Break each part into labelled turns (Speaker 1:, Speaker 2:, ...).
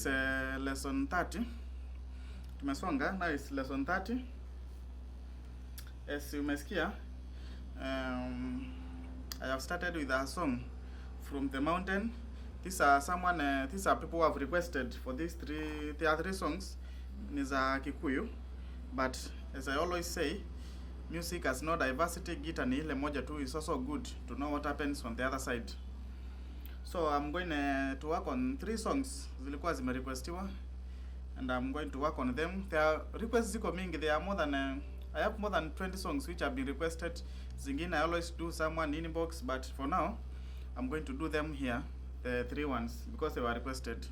Speaker 1: This is lesson 30. Tumesonga, now is lesson 30. As umesikia, I have started with a song from the mountain. These are someone, these are people who have requested for these three, there are three songs ni za Kikuyu, but as I always say, music has no diversity. Guitar ni ile moja tu. It's also good to know what happens on the other side. So I'm going to work on three songs zilikuwa zimerequestiwa and I'm going to work on them. There are requests ziko mingi. There are more than I have more than 20 songs which have been requested. Zingine I always do someone inbox, but for now I'm going to do them here, the three ones, because they were requested.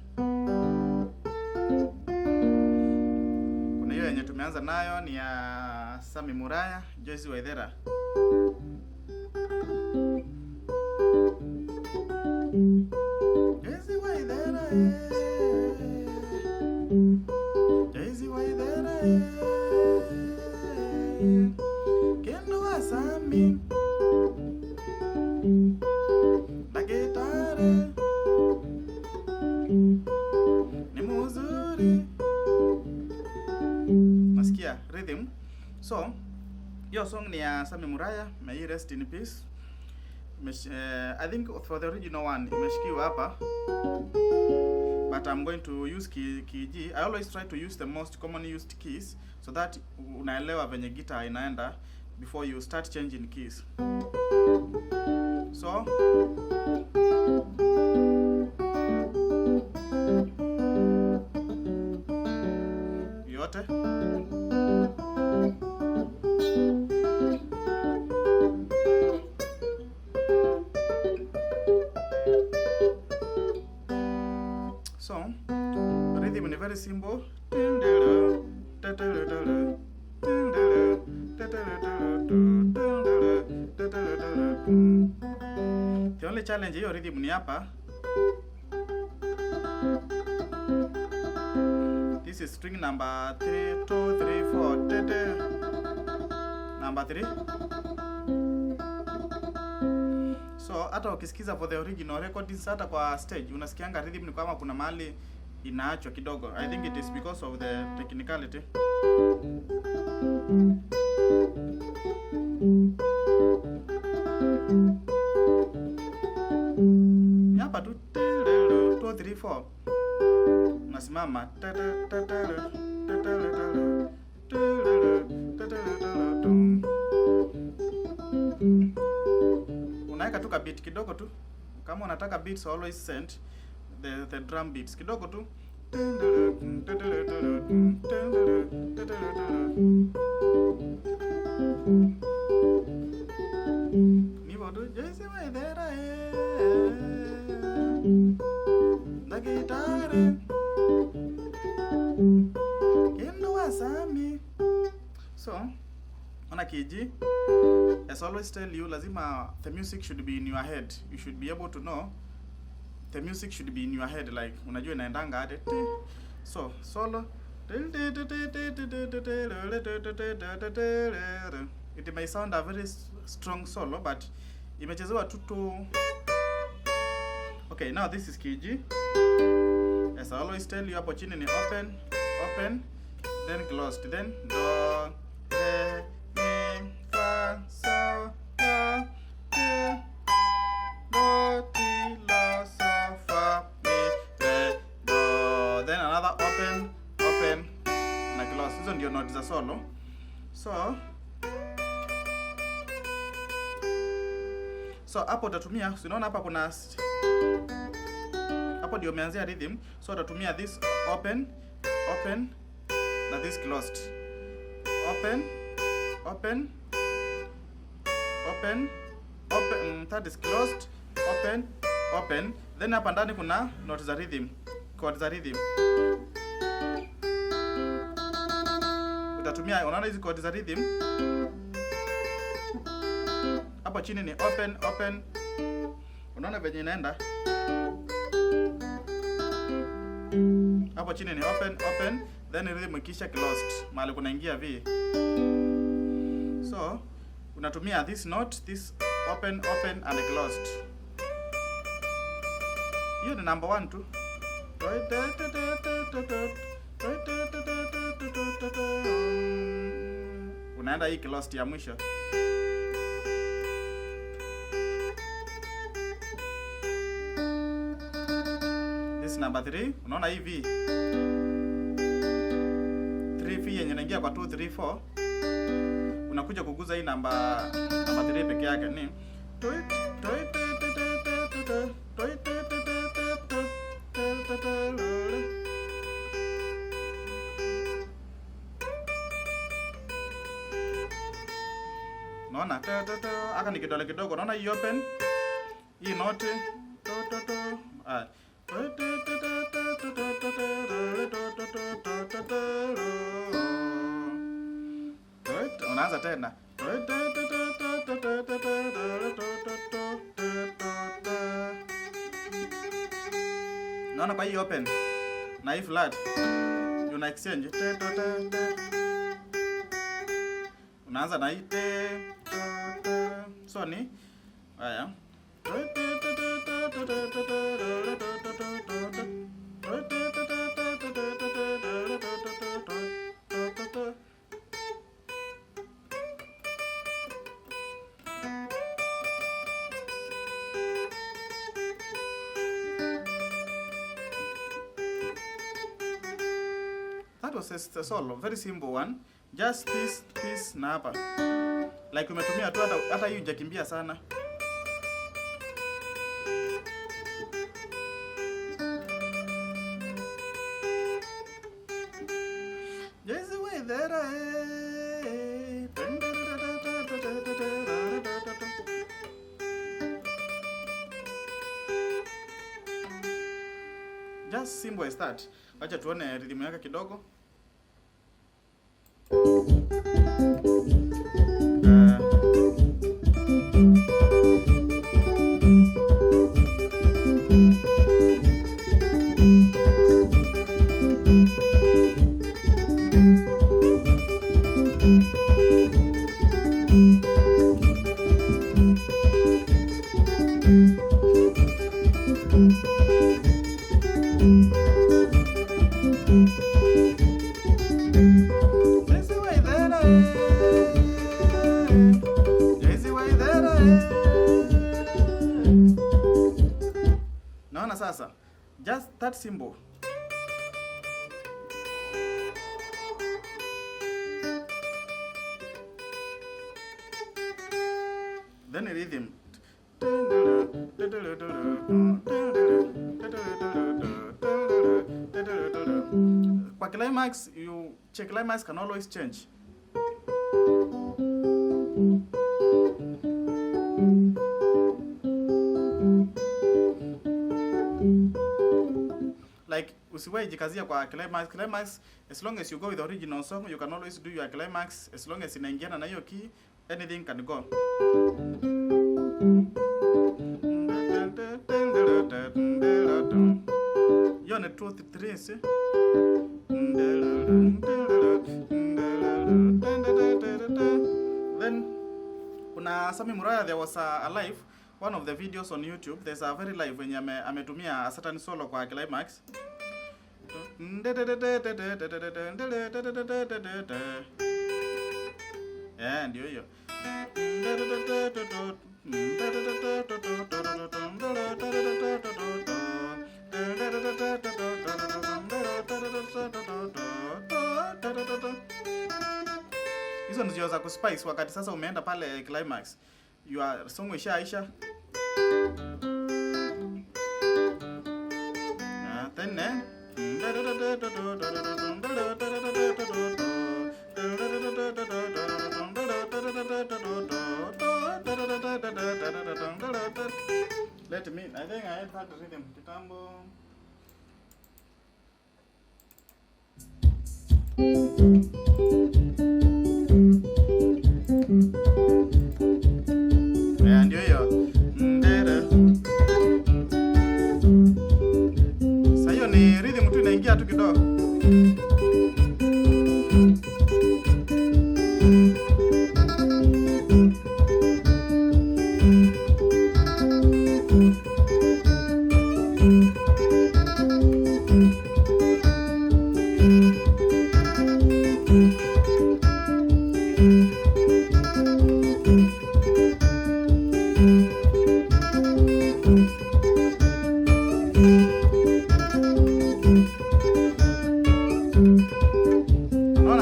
Speaker 1: Kuna hiyo yenye tumeanza nayo ni ya Sami Muraya, Joyce Waithera. Joyce Waithera, eh. Joyce Waithera, eh. Kendo wa Sami Daktari ni mzuri. Nasikia rhythm. So hiyo song ni ya Sami Muraya, may he rest in peace. I think for the original one imeshikiwa hapa, but I'm going to use key G. I always try to use the most commonly used keys so that unaelewa venye guitar inaenda before you start changing keys. So yote so rhythm ni very simple. The only challenge hiyo rhythm ni hapa. This is string number 3, 2, 3, 4. Number 3. So hata ukisikiza for the original recordings, hata kwa stage unasikianga rhythm ni kama kuna mahali inaachwa kidogo. I think it is because of the technicality. Ni hapa tu 2 3 4. Unasimama. Unaweka tu ka beat kidogo tu. Kama unataka beats, always send the drum beats kidogo tu. Ni hivyo tu. Joyce Waithera, eh. Daktari Kendo wa Sami. So ona key G, as I always tell you, lazima the music should be in your head. You should be able to know the music should be in your head, like unajua inaendanga aje. So solo, it may sound a very strong solo, but imechezewa tu tu. Okay, now this is key G. As I always tell you, hapo chini ni open, open, then closed, then do, re, mi, fa, sol, la, ti, do, ti, la, sol, fa, mi, re, do. Then another open, open, na close. Hizo ndio notes za solo. So hapo utatumia, si unaona hapa kuna hapo ndio umeanzia rhythm. So utatumia this open, open na this closed. Open, open, open, open, that is closed, open, open. Then hapa ndani kuna notes za rhythm, chord za rhythm. Utatumia, unaona hizi chord za rhythm? Hapo chini ni open, open. Unaona venye inaenda? Hapo chini ni open, open, then rhythm ikisha closed, mahali kunaingia V. So unatumia this note, this open, open and closed. Hiyo ni number 1 tu. Unaenda hii closed ya mwisho. This is number 3. Unaona hii V 3 V yenye inaingia kwa 2 3 4, unakuja kuguza hii namba 3 peke yake ni Unaona? Aka ni kidole kidogo. Unaona hii open, hii note. Unaanza tena. Unaona kwa hii open na hii flat una exchange. Unaanza na hii te. So ni haya. That was a solo, very simple one. Just this, this na hapa. Like umetumia tu hata hii hujakimbia sana. Just the way that I. Just simple as that. Wacha tuone rhythm yake kidogo. Naona sasa, just that simple. Then a rhythm. Kwa climax, you check climax can always change. Like usiwahi jikazia kwa climax. Climax, as long as you go with the original song, you can always do your climax. As long as inaingiana na hiyo key, anything can go. Hiyo ni 2 3 si? Then kuna Sammy Muraya, there was a live, one of the videos on YouTube, there's a very live wenye ametumia a certain solo kwa climax. Ndio hiyo. Hizo ndio za kuspice wakati sasa umeenda pale climax. Your song ishaisha. Then let me, I think I had that rhythm. Kitambo. Ndio hiyo. Sasa hiyo ni rhythm tu inaingia tu kidogo.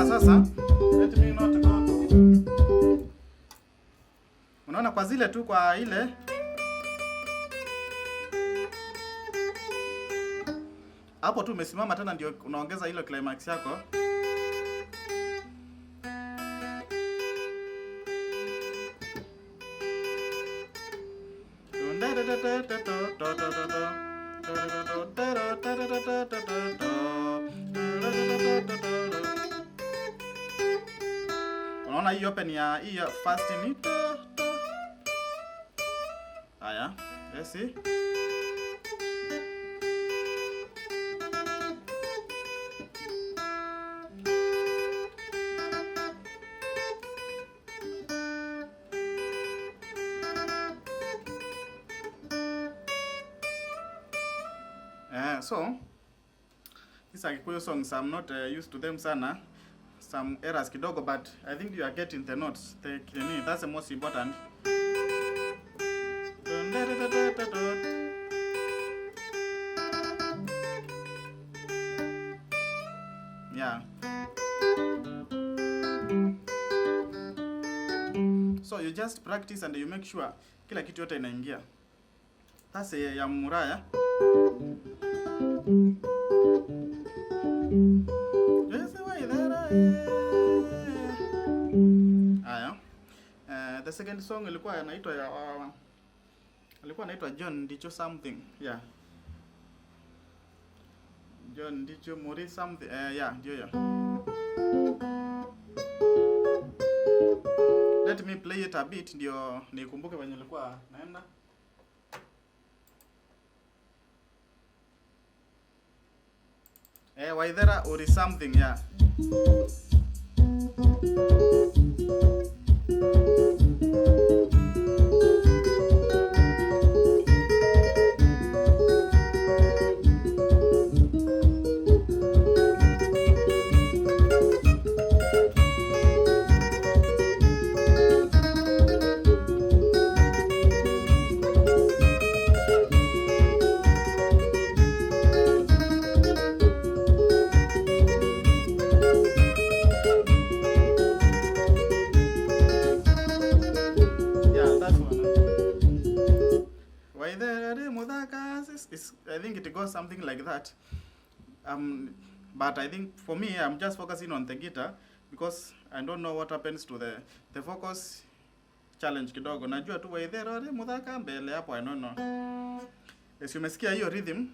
Speaker 1: Sasa let me not go to, unaona kwa zile tu kwa ile hapo tu umesimama tena, ndio unaongeza ile climax yako. Unaona hii open ya hii ya first ni to to. Haya, let's see. So these are Kikuyu songs. I'm not used to them sana. Some errors kidogo, but I think you are getting the notes. The that's the most important. Yeah. So you just practice and you make sure kila kitu yote inaingia. That's ya Muraya. Haya. The second song ilikuwa inaitwa ya alikuwa anaitwa John Ndicho something. Yeah. John Ndicho Muri something. Yeah, ndio hiyo. Let me play it a bit ndio nikumbuke venye nilikuwa naenda. Waithera or something, yeah. Yeah, that one. Waithera ri muthaka I think it goes something like that. But I think for me, I'm just focusing on the guitar because I don't know what happens to the focus challenge kidogo. Najua tu Waithera ri muthaka mbele hapo, I don't know. As umesikia hiyo rhythm,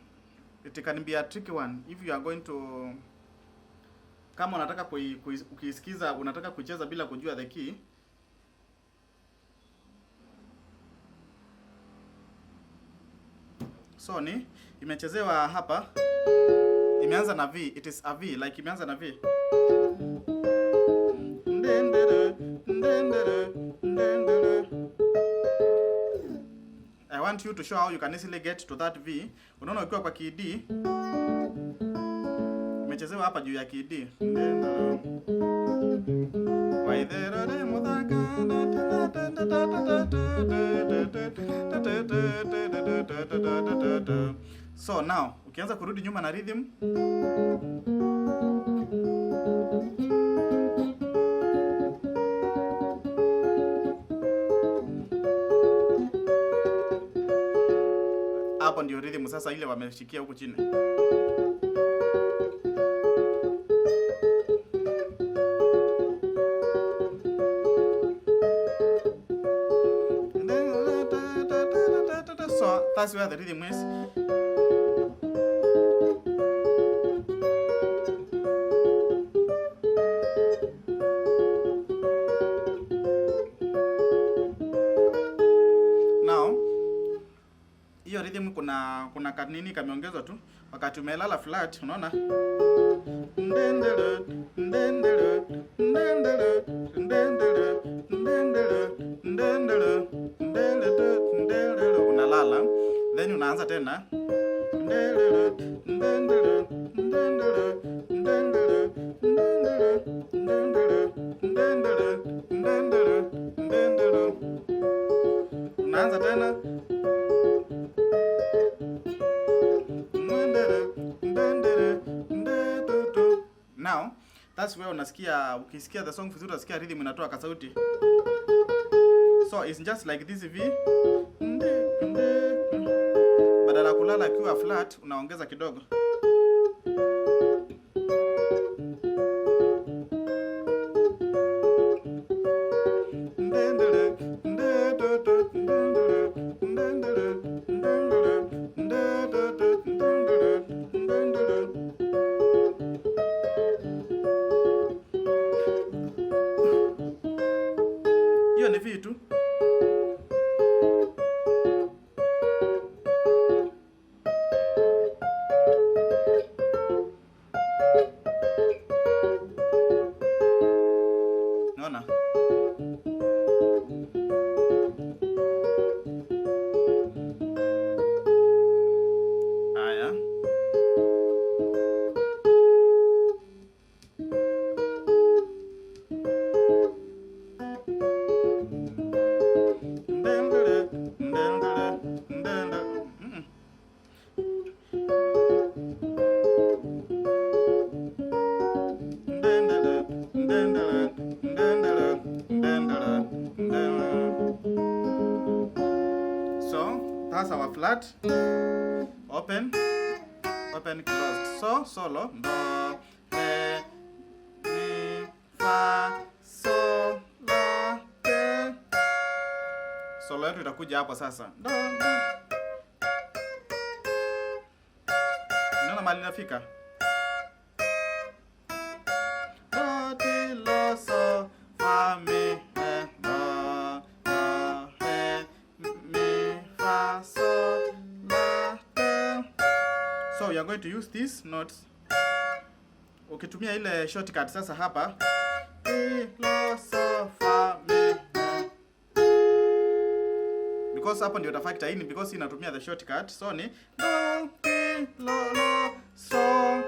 Speaker 1: it can be a tricky one if you are going to, kama unataka kuisikiza, unataka kucheza bila kujua the key. So ni imechezewa hapa, imeanza na V, it is a V, like imeanza na V. Ndendere, ndendere, ndendere. I want you to show how you can easily get to that V. Unaona ukiwa kwa key D, imechezewa hapa juu ya key D. Ndendere. Waithera ri muthaka So now ukianza kurudi nyuma na rhythm, hapo ndio rhythm sasa ile wameshikia huku chini. So that's where the rhythm is. Now hiyo rhythm kuna kanini kameongezwa tu wakati umelala flat, unaona? Ndendere, ndendere, ndendere, ndendere, ndendere, ndendere, ndendere, ndendere, unalala, then unaanza tena. Ndendere, ndendere, ndendere, ndendere, ndendere, ndendere, ndendere, ndendere, ndendere. Unaanza tena. Ndendere, ndendere, ndetutu. Now, that's where Unasikia, ukisikia the song vizuri unasikia rhythm inatoa kasauti. So it's just like this V. Badala kulala ikiwa flat unaongeza kidogo. Hiyo ni V tu. Naona? Haya. So that's our flat, open, open, closed. So solo, do, re, mi, fa, sol, la, te. Solo yetu itakuja hapo sasa. Do, do. Unaona mahali inafika? Do, ti, lo, so, fa, mi, re, do, do, re, mi, fa, sol, la, te. So we are going to use these notes. Ukitumia ile shortcut sasa hapa, ti, lo, so, fa, mi, re. Because hapo ndio utafactor in, because inatumia the shortcut. So ni do, ti, lo, lo, so,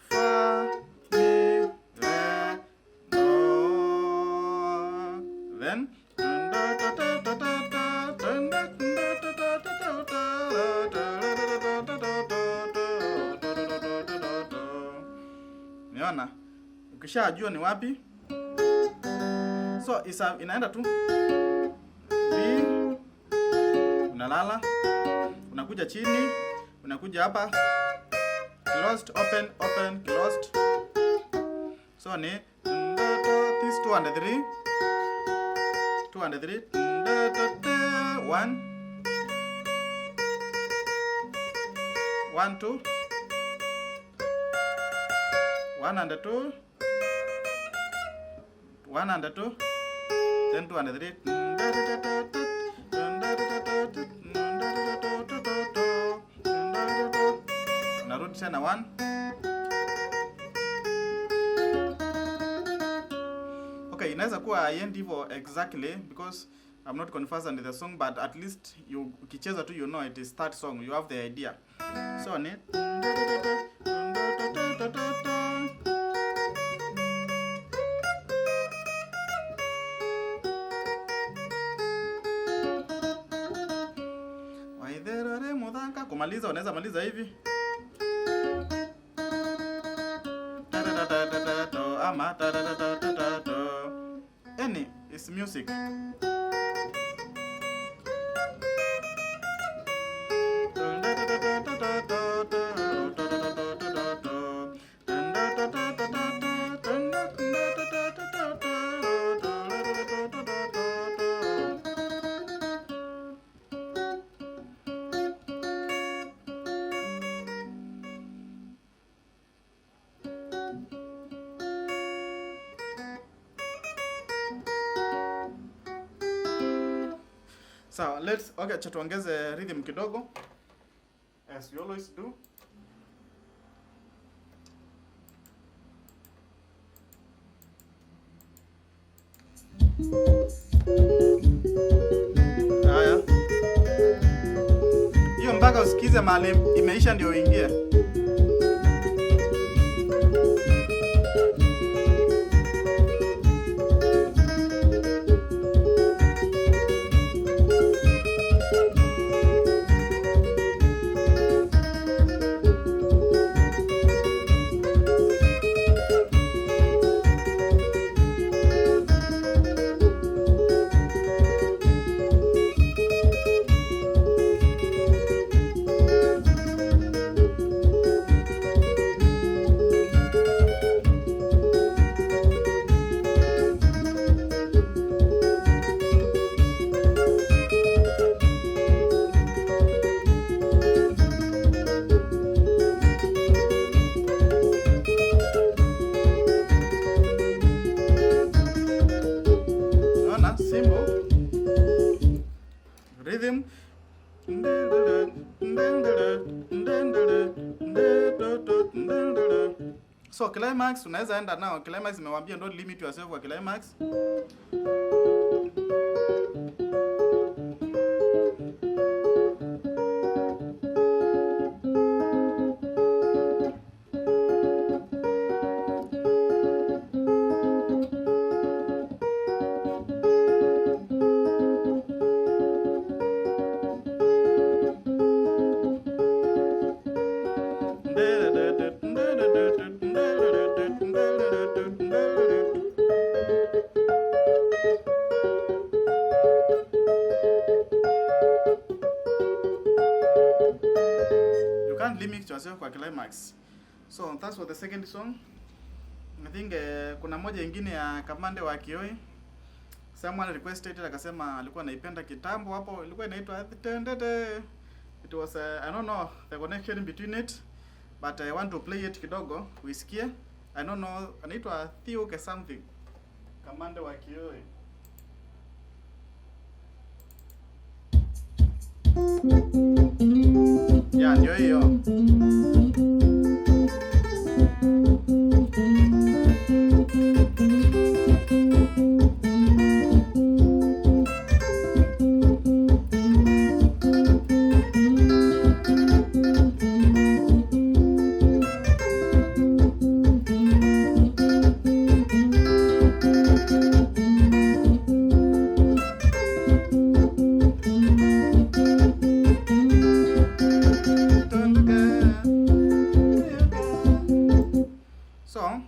Speaker 1: fa, mi, re, do. Then Umeona? Ukishajua ni wapi, so inaenda tu V, unalala, unakuja chini, unakuja hapa, closed, open, open, closed. So ni this 2 and 3, 2 and 3, 1, 1, 2, 1 and 2, 1 and 2, then 2 and 3. Narudi tena 1. Okay, inaweza kuwa haiendi hivyo exactly because I'm not conversant with the song, but at least you ukicheza tu you know it is that song, you have the idea. So ni Waitherere muthanga. Kumaliza unaweza maliza hivi ama any is music. So let's, okay, acha tuongeze rhythm kidogo as we always do. Haya. Hiyo mpaka usikize mahali imeisha ndio uingie. climax unaweza enda nao. Climax nimewambia don't limit yourself kwa climax. You can't limit yourself kwa climax. So that's for the second song. I think kuna moja ingine ya Kamande wa Kioi. Someone requested it, akasema alikuwa anaipenda kitambo hapo, ilikuwa inaitwa Tendete. It was I don't know the connection between it, but I want to play it kidogo uisikie. I don't know, anaitwa Thiuke something. Kamande wa Kioi. Yeah, ndio hiyo. So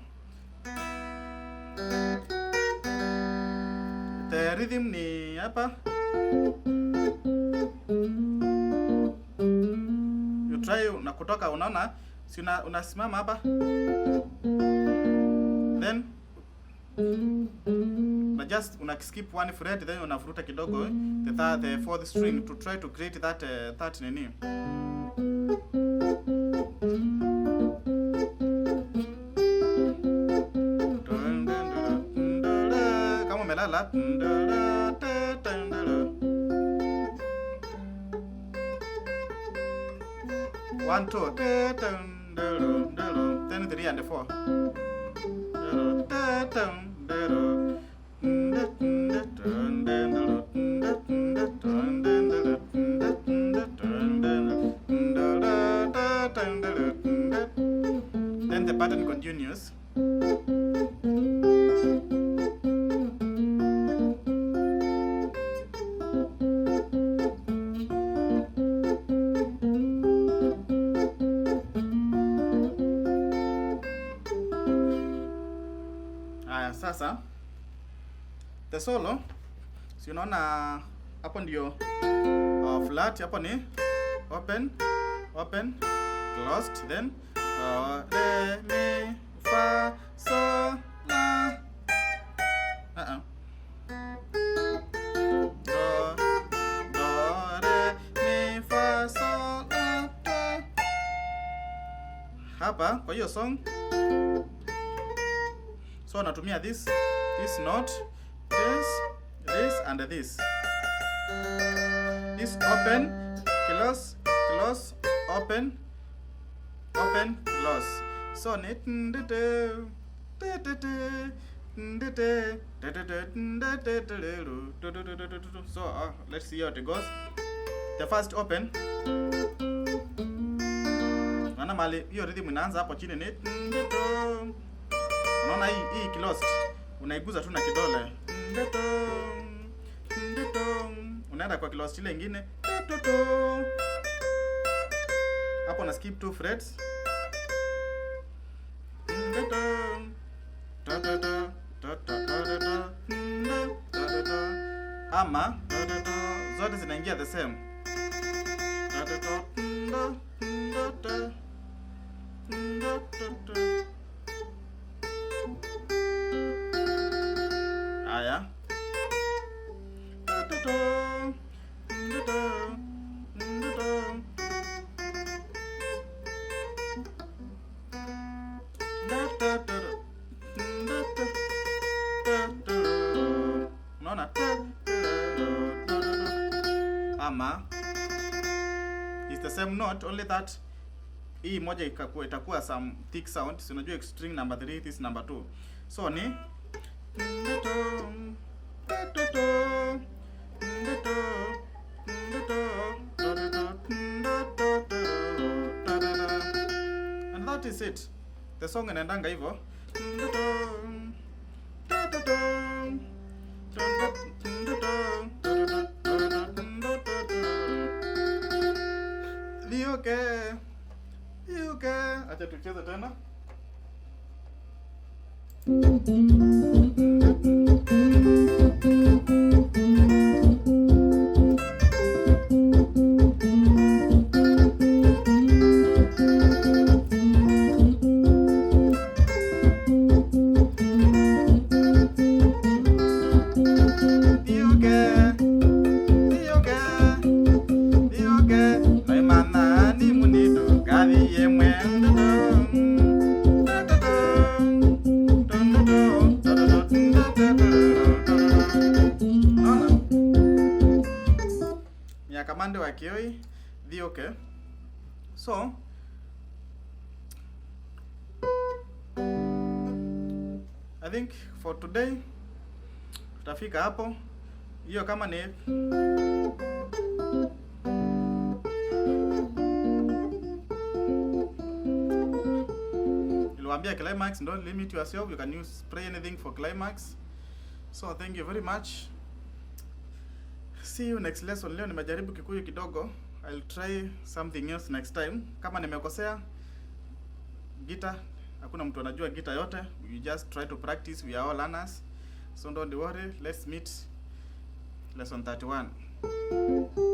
Speaker 1: the rhythm ni hapa. You try na kutoka, unaona si unasimama hapa, then na just una skip one fret, then unavuruta kidogo the third, the fourth string to try to create that that nini. Kama umelala, 1 2, then 3 and 4. Then the pattern continues. Aya, sasa the solo, si unaona hapo ndio flat, hapo ni open, open, closed, then re, mi, fa, sol, la. Do, do, re, mi, fa, sol, la, do. Hapa kwa hiyo song, so natumia this note, this, this and this. This open, close, close, open, open, close. So ni so let's see how it goes. The first open, unaona mali hiyo rhythm inaanza hapo chini ni, unaona hii closed unaiguza tu na kidole, unaenda kwa closed ile ingine hapo na skip 2 frets, ama zote zinaingia the same. Aya. Unaona? Ama it's the same note, only that Hii moja itakuwa some thick sound. Si unajua string number 3, this number 2. So ni and that is it. The song inaendanga hivyo. Lioke, lioke. Acha tucheze tena. Lioke, lioke, lioke. Naimana ni munido gathi yemwe. Naona? Ni ya Kamande wa Kioi, Thioke. So I think for today tutafika hapo. Hiyo kama ni niliwaambia climax, don't limit yourself, you can use play anything for climax. So thank you very much. See you next lesson. Leo nimejaribu Kikuyu kidogo. I'll try something else next time. Kama nimekosea guitar, hakuna mtu anajua guitar yote. We just try to practice, we are all learners. So don't worry, let's meet lesson 31.